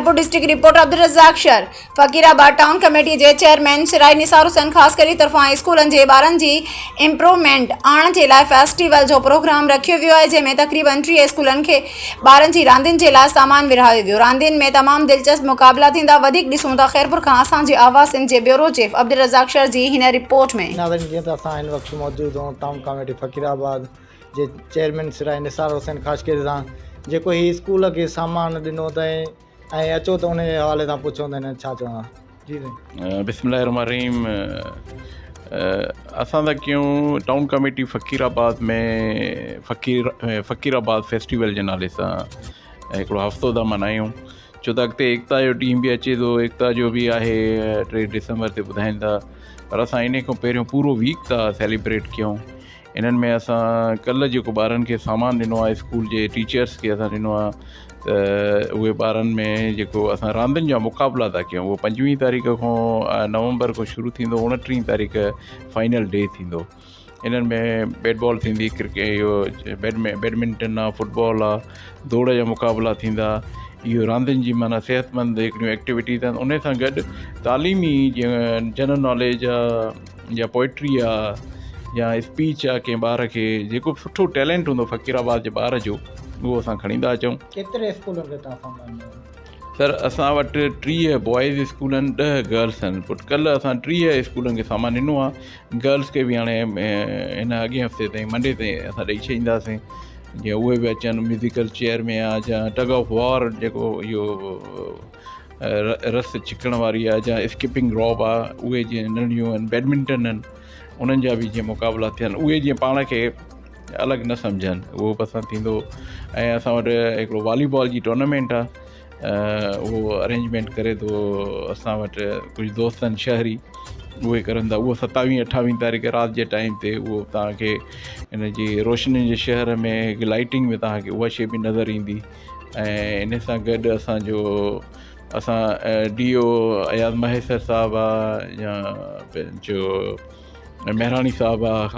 Khairpur district reporter Abdul Razzaq Shar, Fakirabad town committee جي chairman سرائي نثار حسين خاصخيلي طرفان اسڪولن جي ٻارن جي امپروومينٽ آڻڻ جي لاء فيسٽيول جو پروگرام رکيو ويو آهي جنهن ۾ تقريبن 30 اسڪولن کي ٻارن جي راندين جي لاء سامان ورهايو ويو راندين ۾ تمام دلچسپ مقابلا ٿيندا وڌيڪ ڏسون ٿا خيرپور کان اسان جي آواز سنڌ جي بيورو چيف عبدالرزاق شر جي هن رپورٽ ۾. ناظرين جيئن ته اسان هن وقت موجود آهيون ٽائون ڪاميٽي فقير آباد جي چيئرمين سرائي نثار حسين خاصخيلي سان جيڪو هي اسڪول کي سامان ڏنو اٿئي ۽ اچو ته ان جي حوالي سان پڇون ته هنن ڇا چوڻو آهي جي سائين. بسم الله الرحمن الرحيم اسان ٿا ڪيون ٽائون ڪميٽي فقير آباد ۾ فقير فقير آباد فيسٽيول جي نالي سان هڪڙو هفتو ٿا ملهايون ڇو ته اڳتي ايڪتا جو ڏينهن به اچي ٿو ايڪتا جو به آهي 3 ڊسمبر تي ٻڌائين ٿا پر اسان ان کان پهريون پورو ويڪ ٿا سيليبريٽ ڪيون انهن ۾ اسان ڪلهه جيڪو ٻارن کي سامان ڏنو آهي اسڪول جي ٽيچرس کي اسان ڏنو آهي ته اهي ٻارن ۾ جيڪو اسان راندين جا مقابلا ٿا ڪيون اهو 25 تاريخ کان نومبر کان شروع ٿيندو 29 تاريخ فائنل ڊي ٿيندو انهن ۾ بيٽ بال ٿيندي ڪرڪيٽ اهو بيڊمنٽن آهي فٽبال آهي دوڙ جا مقابلا ٿيندا اهو راندين جي معنيٰ صحتمند هڪڙيون ايڪٽيوٽيز آهن ان سان گڏ تعليمي جيئن جنرل ناليج آهي يا پوئٽري آهي يا اسپيچ آهي ڪنهن ٻار کي جيڪو به سٺو ٽيلنٽ هوندو فقير آباد جي ٻار جو اهو اسان کڻي ٿا اچون. ڪيتري اسڪولن کي توهان سامان ڏنو؟ سر اسان وٽ 30 بوائز اسڪول آهن 10 گرلس آهن پٽ ڪلهه اسان 30 اسڪولن کي سامان ڏنو آهي گرلس کي به هاڻي هن اڳئين هفتي تائين منڊي تائين اسان ڏئي ڇڏينداسين جيئن اهي به اچن ميوزيڪل چيئر ۾ آهي يا ٽگ آف وار جيڪو اهو رس ڇڪڻ واري آهي يا اسڪپنگ روپ آهي اهي جيئن ننڍيون آهن بيڊمنٽن آهن انهن جا به جيئن مقابلا ٿين اهي جيئن پاڻ کي الڳ نه سمجهن اهو به اسان ٿيندو ۽ اسان وٽ هڪڙو والي بال جي ٽورنامينٽ آهي اهو ارينجمينٽ ڪري ٿو اسان وٽ ڪجهه دوست آهن شهري اهي ڪرن ٿا اهو 27 28 تاريخ رات جي ٽائيم تي اهو توهانکي ان جي روشنين جي شهر ۾ هڪ لائٽنگ ۾ توهانکي اها شيء به نظر ايندي ۽ ان سان گڏ اسانجو اسان ڊي او اياز مهيسر صاحب آ يا پنهنجو مهراڻي صاحب آ.